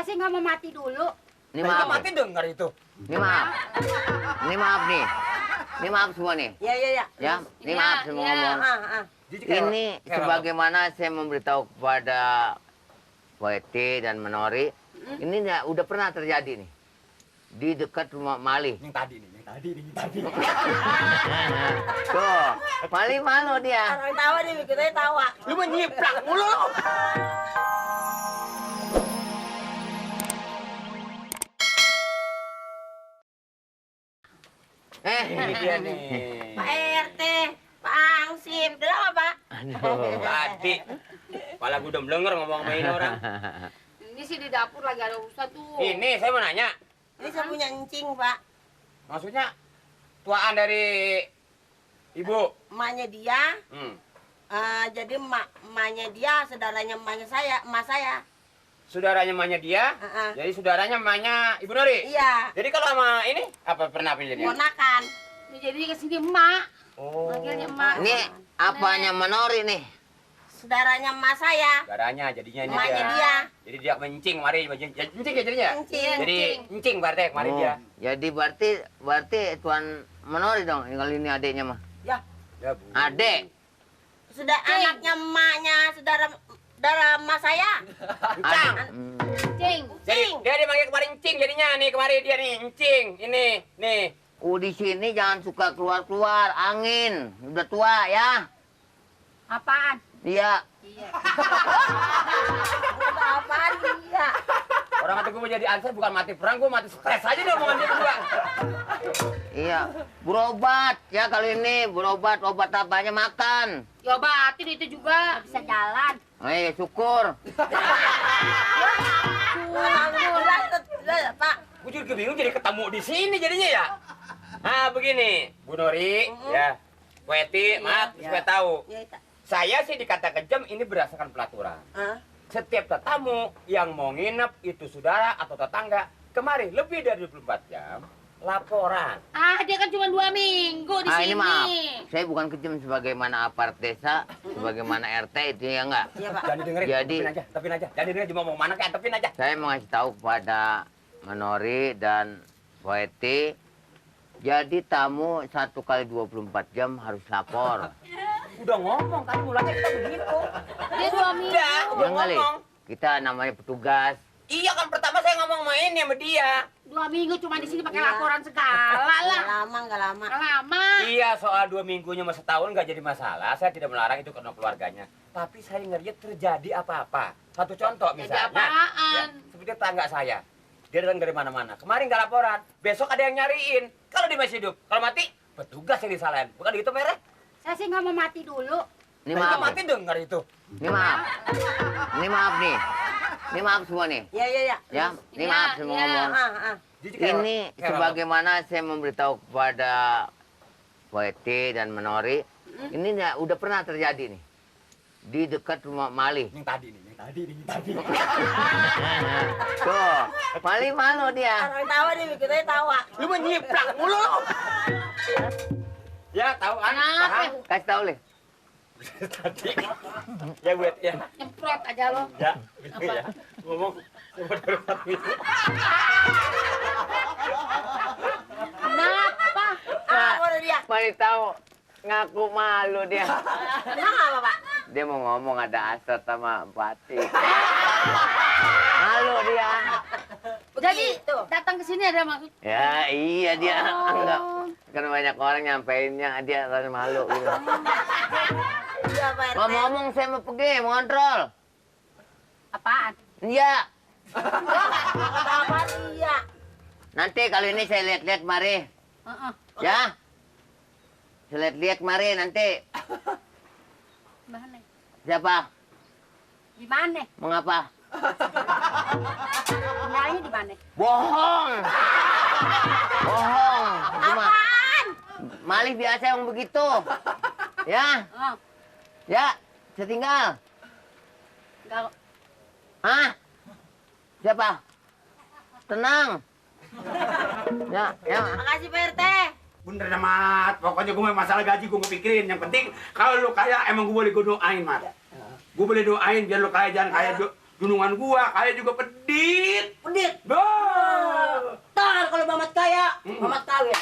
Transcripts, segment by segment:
Saya sih nggak mau mati dulu. Ini maaf. Mati dengar itu. Ini maaf. Ini maaf nih. Ini maaf semua nih. Ya. Ya, ini maaf semua ngomong. Ini sebagaimana saya memberitahu kepada Weti dan Menori, ini udah pernah terjadi nih. Di dekat rumah Mali. Yang tadi nih. Tuh, Mali malu dia. Orang tawa nih, kita tawa. Lu menyiplak mulu lu. Ini dia nih. Pak RT, Pak Angsip, udah lama Pak? Aduh. Tadi. Kepala gue udah melenger ngomong sama ini orang. Ini sih di dapur lagi ada urusan tuh. Ini saya mau nanya. Ini saya punya encing Pak. Maksudnya tuaan dari ibu. Emaknya dia, jadi emaknya dia, saudaranya emak saya. Saudaranya emaknya dia, jadi saudaranya emaknya Ibu Nori. Iya. Jadi kalau sama ini apa pernah pilihnya? Ponakan. Ini jadi kesini emak. Oh. Manggilnya emak. Ini apanya Menori nih? Saudaranya emak saya. Saudaranya jadinya ini Emaknya dia. Jadi dia mencing mari, mencing ya jadinya. Encing. Jadi encing berarti kemarin dia. Jadi berarti Tuan Menori dong. Kalau ini adiknya mah. Ya. Ya, Bu. Adik. Sudah anaknya emaknya, saudara emak saya. Encang. Cing. Jadi dia dipanggil kemarin encing jadinya nih kemarin dia nih encing. Ini nih. Di sini jangan suka keluar angin. Udah tua ya. Apaan? Iya. Iya. Udah apaan dia? Orang kata gue mau jadi ansar bukan mati perang, gue mati stres aja deh omongan dia berdua. Iya. Berobat ya kali ini. Berobat. Obat apanya makan. Ya obatin itu juga. Bisa jalan. Syukur. Alhamdulillah, Pak. Gue juga bingung jadi ketemu di sini jadinya ya. Nah begini, Bu Nori, ya, Weti, maaf, supaya tahu. Saya sih dikata kejam ini berdasarkan pelaturan. Setiap tetamu yang mau nginep itu saudara atau tetangga kemari lebih dari 24 jam laporan. Dia kan cuma 2 minggu di sini. Ini maaf. Saya bukan kejam sebagaimana apart desa, sebagaimana RT itu ya enggak. Iya, Pak. Jangan didengerin, Jadi tepin aja. Jangan didengerin cuma mau mana kayak tepin aja. saya mau ngasih tahu kepada Menori dan Weti, jadi tamu 1 kali 24 jam harus lapor. Udah ngomong kan mulanya kita begitu. Dia 2 minggu. Udah kali. ngomong. Kita namanya petugas. Iya kan pertama saya ngomong sama ini sama dia. 2 minggu cuma di sini pakai Iya. laporan segala Nggak lah. lama. Nggak lama. Iya soal 2 minggunya sama setahun nggak jadi masalah. Saya tidak melarang itu karena keluarganya. Tapi saya ngeliat terjadi apa-apa. Satu contoh Jadi misalnya. apaan? Ya, seperti tetangga saya. Dia datang dari mana-mana. Kemarin nggak laporan. Besok ada yang nyariin. Kalau dia masih hidup. Kalau mati, petugas yang disalahin. Bukan gitu, Mere? Saya sih nggak mau mati dulu. Ini Kalau maaf. mati dengar itu. Ini maaf. Ini maaf nih. Ini maaf semua nih. Ya. Ya, ini maaf semua ngomong. Jadi kayak- Ini kayak sebagaimana saya memberitahu kepada Weti dan Menori, ini udah pernah terjadi nih. Di dekat rumah Mali. Yang tadi nih. Tuh, Mali malu dia. Orang tawa nih, kita tawa. Lu menyiplak mulu lu. Ya, tahu kan? Paham? Kasih tahu Le. Tadi. Ya, buat ya. Nyemprot aja lo. Ya, gitu ya. Ngomong sama darurat itu. Kenapa? Udah dia. Mali tahu. Ngaku malu dia. Emang apa, Pak? Dia mau ngomong ada asot sama Pati. Malu dia. Jadi Begitu. datang ke sini ada maksud. Ya iya dia Oh. enggak. Kan banyak orang nyampeinnya dia rasa malu gitu. Iya, Pak RT. Ngomong saya mau pergi, mau ngontrol. Apaan? Iya. Ada apa dia? Nanti kali ini saya lihat-lihat mari. Heeh. Ya. Saya lihat-lihat mari nanti. Mana? Siapa? Di mana? Mengapa? Tinggalnya di mana? Bohong. Bohong. Cuma Apaan? Malih biasa yang begitu. Ya. Oh, Ya. Saya tinggal. enggak. Hah? Siapa? Tenang. Ya. Makasih, Pak RT. Bener dah, Mat. Pokoknya gue masalah gaji gue pikirin. Yang penting kalau lu kaya emang gue boleh gue doain, Mat. Gue boleh doain biar lu kaya, jangan kaya junungan gua, kaya juga pedit. Pedit. Bah. Ntar kalau Mamat kaya, Mamat kawin.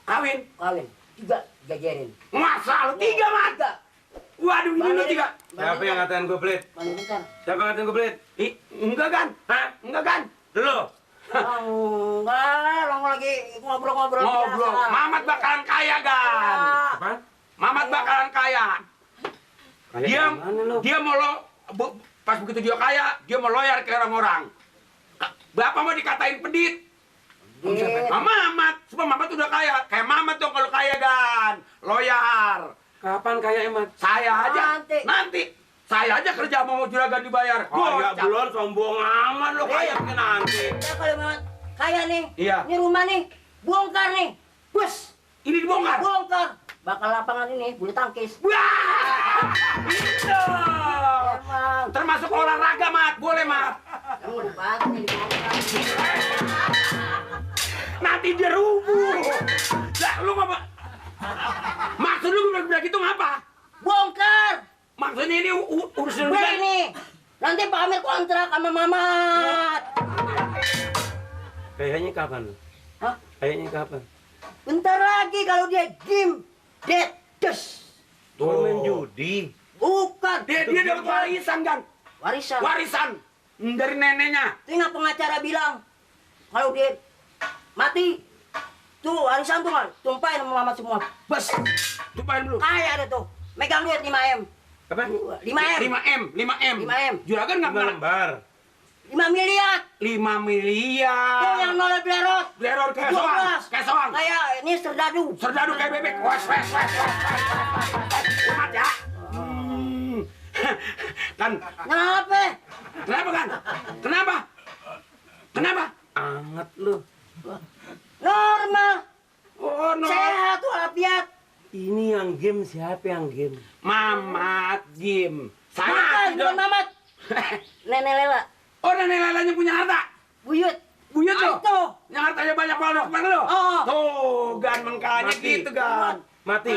Kawin. Kawin. 3 jajarin. Masa lu 3, Mat? 3. Waduh, ini lu 3. Siapa yang ngatain gue pelit? Bandingkan. Siapa yang ngatain gue pelit? Ih, enggak kan? Hah? Enggak kan? Lu. Enggak, orang lagi ngobrol-ngobrol Ngobrol. biasa. Mamat bakalan kaya, Gan. Apaan? Mamat bakalan kaya. Kayak Dia gimana lu? dia mau pas begitu dia kaya, dia mau loyal ke orang-orang. Bapak mau dikatain pedit. Pedit. Mamat, sebab Mamat udah kaya. Kayak Mamat dong kalau kaya, Gan. Loyal. Kapan kaya emat? Saya aja. Nanti. Saya aja kerja mau juragan dibayar. Kaya Gocap. belum, sombong amat lu kaya bikin nanti. Ya kalau Mamat kaya nih. Iya. Ini rumah nih, bongkar nih. Bus, Ini dibongkar. bongkar. Bakal lapangan ini bulu tangkis. Wah! Itu. Emang. Termasuk olahraga, Mat. Boleh, Mat. Kamu udah banget nih dibongkar. Nanti dia rubuh. Lah, lu ngapa? Maksud lu bilang gitu ngapa? Bongkar. Maksudnya ini urusan Gue juga. ini. Nanti Pak Amir kontrak sama Mamat. Kayaknya kapan lu? Hah? Kayaknya kapan? Bentar lagi kalau dia game dead des. Tuh main judi. Bukan. Dia dapat warisan, kan? Warisan. Warisan dari neneknya. Tinggal pengacara bilang kalau dia mati tuh warisan tuh kan tumpahin sama Mamat semua. Bes. Tumpahin dulu. Kaya ada tuh. Megang duit 5M. Apa? 5M. 5M. 5M. Juragan nggak 5 pernah. lembar. 5 miliar. 5 Tuh miliar. yang nolnya belerot. Belerot kayak soang. 12. Kayak soang. Kayak ini serdadu. Serdadu kayak bebek. Wes. Umat ya. Kan, Kenapa? kenapa kan? Kenapa? Kenapa? Anget lu. Normal. Oh, no. Sehat walafiat. Ini yang game, siapa yang game? Mamat Jim. Bukan, Saya bukan Mamat. Nenek Lela. Oh, nenek Lelanya punya harta. Buyut. Buyut lo. Itu. Yang hartanya banyak banget bang lo. Oh. Tuh, Gan mengkanya Mati. gitu, Gan. Mati.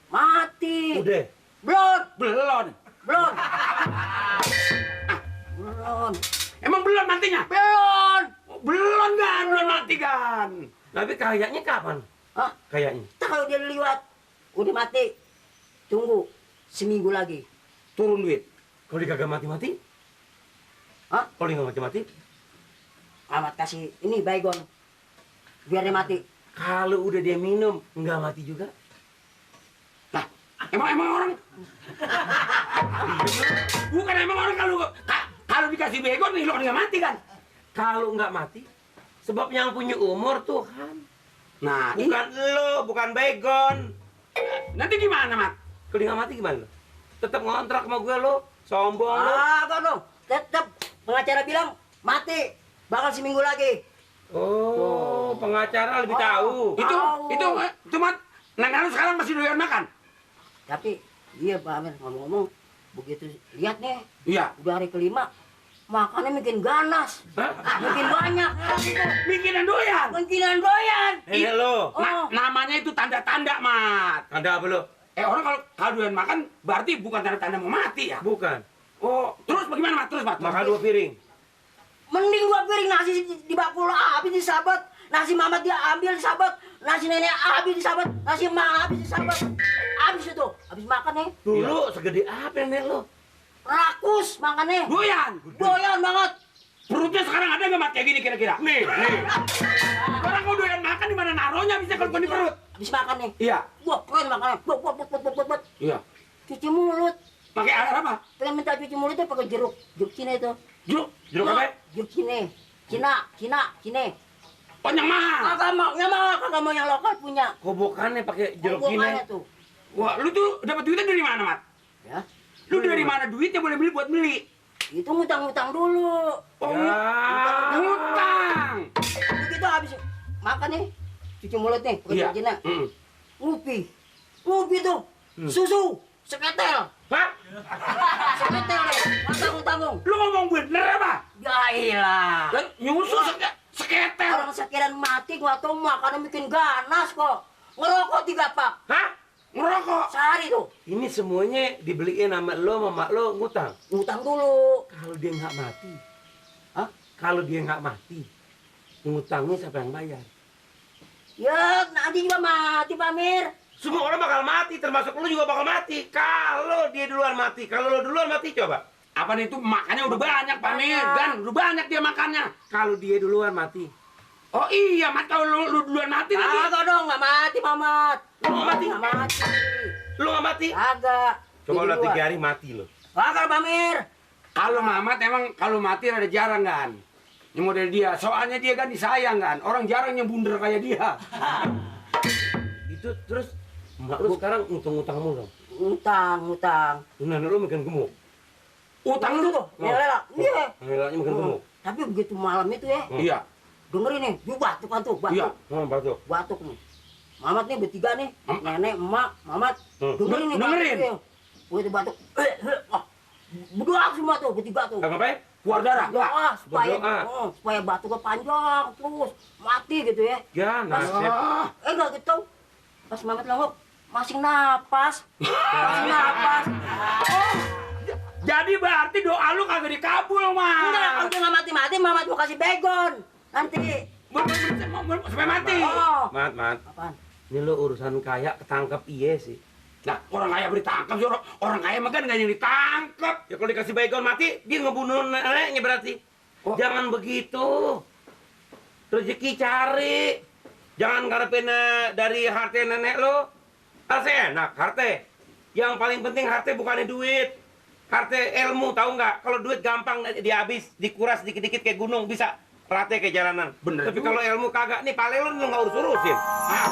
Mati. Udah. Belum. Belum. Belum. Belum. Emang belum matinya? Belum. Belum, Gan. Belum mati, Gan. Tapi kayaknya kapan? Hah? Kayaknya. Tak kalau dia lewat. Udah mati. Tunggu. Seminggu lagi. Turun duit. Kalau dia kagak mati-mati? Hah? Kalau dia nggak mati-mati? Amat kasih ini baygon. Biar dia mati. Kalau udah dia minum, nggak mati juga? Lah, emang orang. Bukan emang orang kalau dikasih begon nih lo nggak mati kan? Kalau nggak mati, sebab yang punya umur Tuhan. Nah, ini Bukan lo, bukan begon. nanti gimana, Mat? Kalau dia nggak mati gimana lo? Tetap ngontrak sama gue lo, sombong lo. Kau dong. Tetap pengacara bilang mati. Bakal seminggu lagi. Oh, pengacara lebih tahu. Itu Mat. Nenek lu sekarang masih doyan makan? Tapi iya Pak Amir ngomong-ngomong begitu lihat nih Iya. udah hari kelima makannya makin ganas, Hah? makin banyak. Bikinan doyan. Mungkinan doyan. Ini lo. Oh. Namanya itu tanda-tanda, Mat. Ada apa lo? Orang kalau doyan makan berarti bukan tanda-tanda mau mati ya? Bukan. Oh, terus bagaimana, Mat? Terus, Mat. Makan 2 piring. Mending 2 piring nasi di bakul habis disabat, nasi Mamat dia ambil disabat, nasi nenek habis disabat, nasi emak habis disabat. Habis itu, habis makan nih, Dulu segede apa nenek lo? rakus makannya. Doyan. Doyan banget. Perutnya sekarang ada nggak, Mat? Kayak gini kira-kira. Nih. Orang mau doyan makan di mana naruhnya bisa kalau bukan di perut? Habis makan nih. Iya. Wah, keren makannya. Buat. Iya. Cuci mulut. Pakai air apa? Pengen minta cuci mulutnya pakai jeruk Cina itu. Jeruk. Jeruk Wah, apa? Jeruk Cina. Oh, yang mahal. Kagak mau yang lokal punya. Kobokannya pakai jeruk Hubungannya gini. tuh. Wah, lu tuh dapat duitnya dari mana, Mat? Ya, Lu dari mana duitnya boleh beli buat beli? itu ngutang-ngutang dulu. Oh, Ya. ngutang. Begitu habis makan nih, cuci mulut nih, pakai Iya. jeruk Cina. Hmm. Ngupi tuh, susu, seketel. Hah? Seketel nih, tanggung-tanggung. Lu ngomong bener apa? Ya ilah. Dan nyusu seketel. Orang sekian mati gua tahu makannya bikin ganas kok. Ngerokok 3 pak. Hah? Ngerokok. Sehari tuh. Ini semuanya dibeliin sama lo, sama mak lo ngutang. Ngutang dulu. Kalau dia nggak mati, kalau dia nggak mati, ngutangnya siapa yang bayar? Ya, nanti juga mati, Pak Mir. Semua orang bakal mati, termasuk lo juga bakal mati. Kalau dia duluan mati, kalau lo duluan mati, coba. Apa nih itu makannya udah banyak, Pak Mir, kan? Udah banyak dia makannya. Kalau dia duluan mati. Oh iya, mat kalau lu duluan mati nanti. Agak dong, nggak mati, Mamat. Lu nggak mati? Nggak mati. Lu nggak mati? Agak. Coba Jadi udah 3 hari mati lo. Agak, Pak Mir. Kalau Mamat emang kalau mati ada jarang kan? Yang model dia, soalnya dia kan disayang kan. Orang jarang yang bundar kayak dia. Itu terus mak lu sekarang ngutang-ngutang mulu dong. Ngutang. Nenek lu makin gemuk. Utang lu tuh. Ngelela. Iya. Neneknya makin gemuk. Tapi begitu malam itu ya, Iya. dengerin nih, yuk batuk kan tuh, batuk. Iya. Batuk. Batuk nih. Mamat nih bertiga nih, nenek, emak, Mamat. Dengerin nih. Dengerin. Begitu batuk. Berdoa semua tuh, bertiga tuh. Ngapain? Keluar darah. Doa supaya Berdoa. supaya batuknya panjang terus mati gitu ya. Ya, nasib. Enggak gitu. Pas Mamat nongok masih napas. Masih napas. Jadi berarti doa lu kagak dikabul, Enggak, kalau Mas. dia nggak mati-mati, Mamat mau kasih begon. Nanti. Sampai mati. Oh. Mat. Apaan? Ini lo urusan kaya ketangkep iya sih. Nah, orang kaya ditangkap sih, orang kaya mah kan nggak yang ditangkap. Ya kalau dikasih baygon mati, dia ngebunuh neneknya berarti. Jangan begitu. Rezeki cari. Jangan ngarepin dari harta nenek lo. Harta enak, harta. Yang paling penting harta bukannya duit. Harta ilmu, tahu nggak? Kalau duit gampang dihabis, dikuras dikit-dikit kayak gunung, bisa rata kayak jalanan. Bener Tapi juga. kalau ilmu kagak, nih paling lo nggak urus-urusin. Ah,